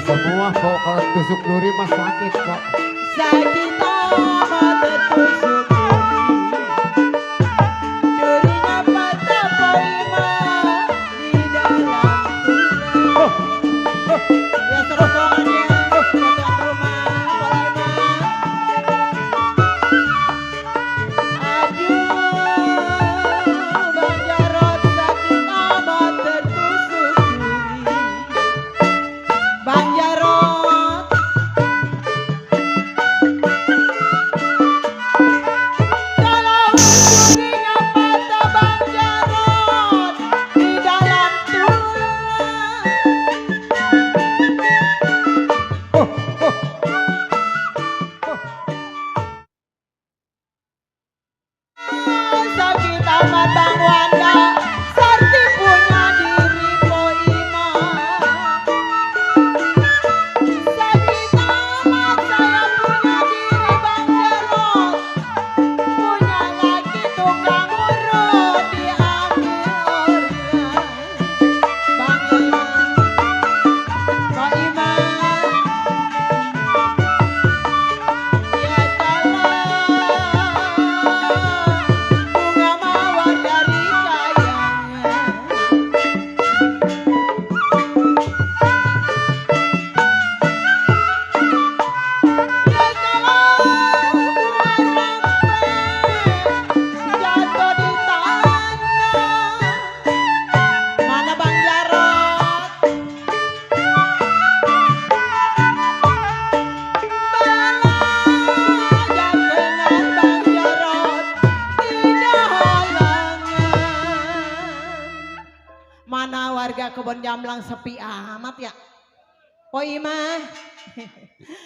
Semua kok kalau tusuk duri mas sakit kok. Sakit mata tusuk durinya patah poima di dalam tulang. Ya serokongannya tuan rumah poima. Aduh Bang Jarot sakit amat tertusuk duri. Bang Jarot, kalau durinya patah Bang Jarot di dalam tulang. Sakit amat Bang Wanda, Sarti punya diri poima. Sakit amat saya punya diri Bang Jarot, punya laki tukang urut diambil orang. Bang Iman, Pak Iman, ya kalah bunga mawar dari kayangan. Ya kalah bunga rampe jatuh di tanah. Mana Bang Jarot? Janganan Bang Jarot tidak halangan. Mana warga kebon Jamblang sepi amat ya? Poima,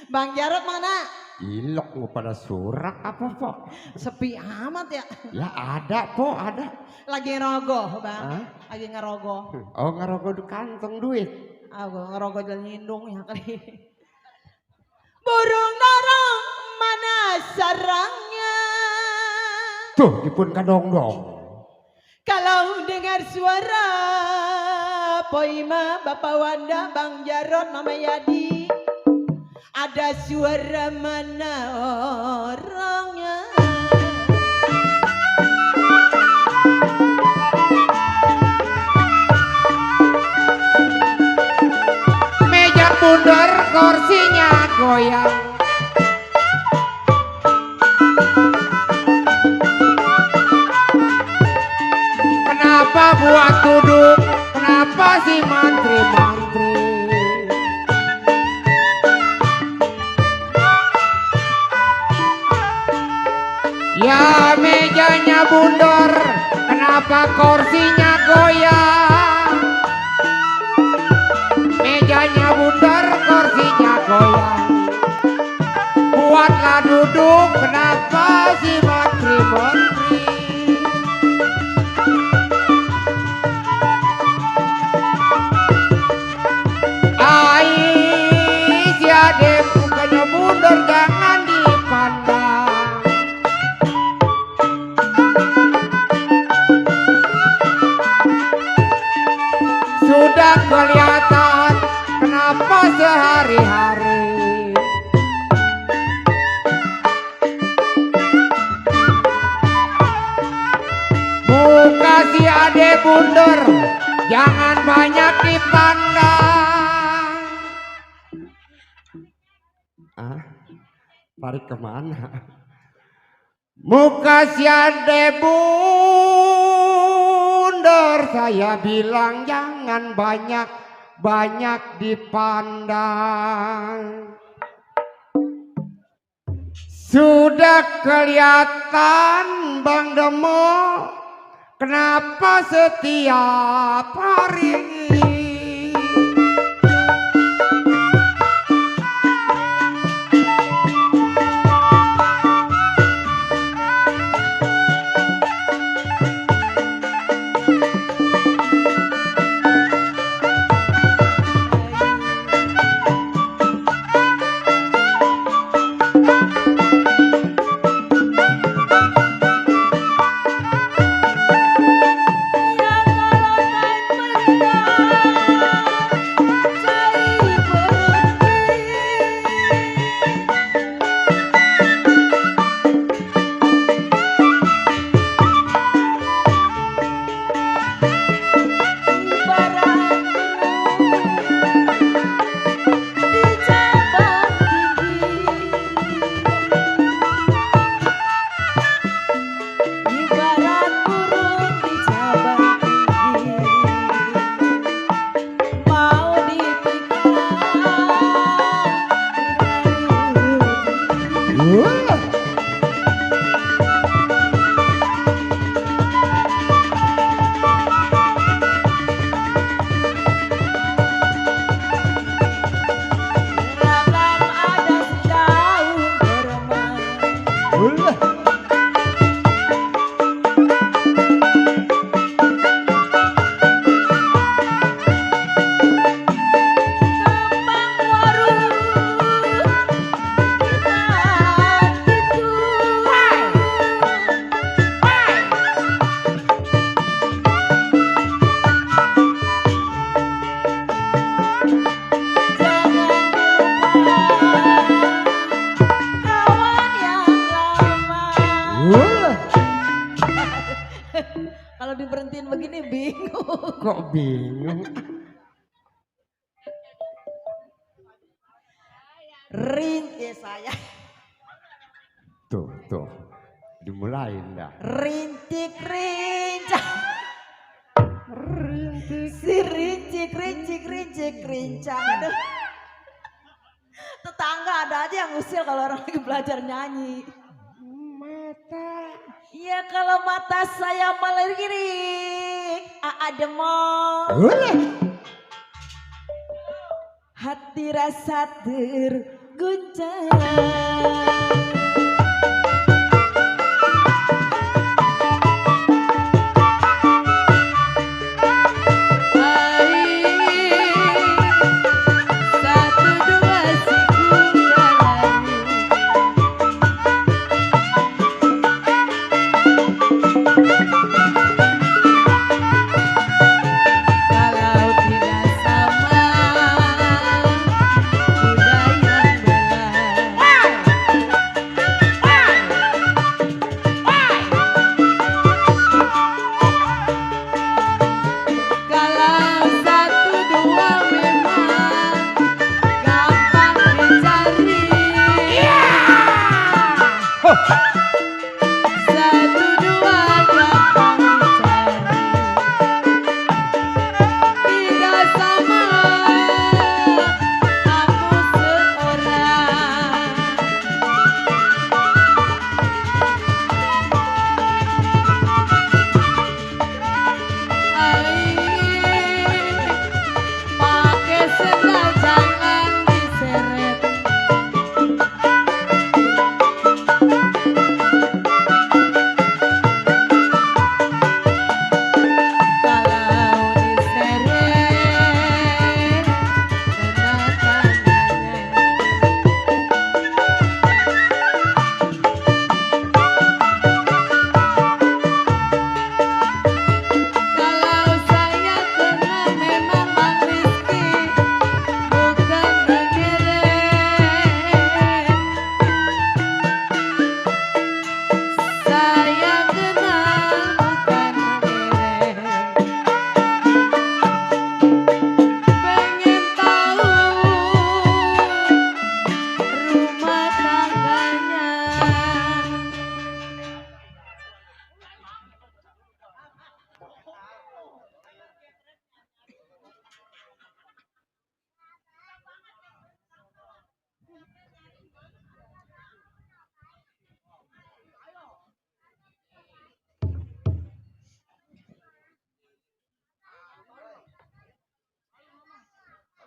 Bang Jarot mana? Ilok mau pada surak apa kok? Sepi amat ya? Ya ada kok ada. Lagi ngerogoh Bang, Hah? lagi ngerogoh. Oh ngerogoh di kantong duit. Aku ngerogoh jalan nyindung ya kali. Burung darang mana sarangnya? Tuh dipun kadong dong. Kalau dengar suara Poima, Bapak Wanda, Bang Jarot, Mama Yadi, ada suara mana orangnya? Meja bundar kursinya goyang. Kenapa buat duduk? Kenapa si mantri-mantri? Ya mejanya bundar, kenapa kursinya goyang? Mejanya bundar, kursinya goyang. Buatlah duduk, kenapa si menteri-menteri? Ais ya deh, bukannya bundar jangan dipandang. Sudah kelihatan, kenapa sehari-hari muka si ade bundar jangan banyak dipandang. Ah, tarik kemana? Muka si ade bundar saya bilang jangan banyak dipandang. Sudah kelihatan Bang Demo, kenapa setiap hari kok bingung. Rintik saya. Tuh. Dimulain dah. Rintik rincang. Si rincik rincang. Aduh. Tetangga ada aja yang usil kalau orang lagi belajar nyanyi. Mata. Iya kalau mata saya melirik. Demong. Hati rasa terguncang.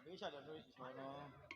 Bisa ada duit di sono.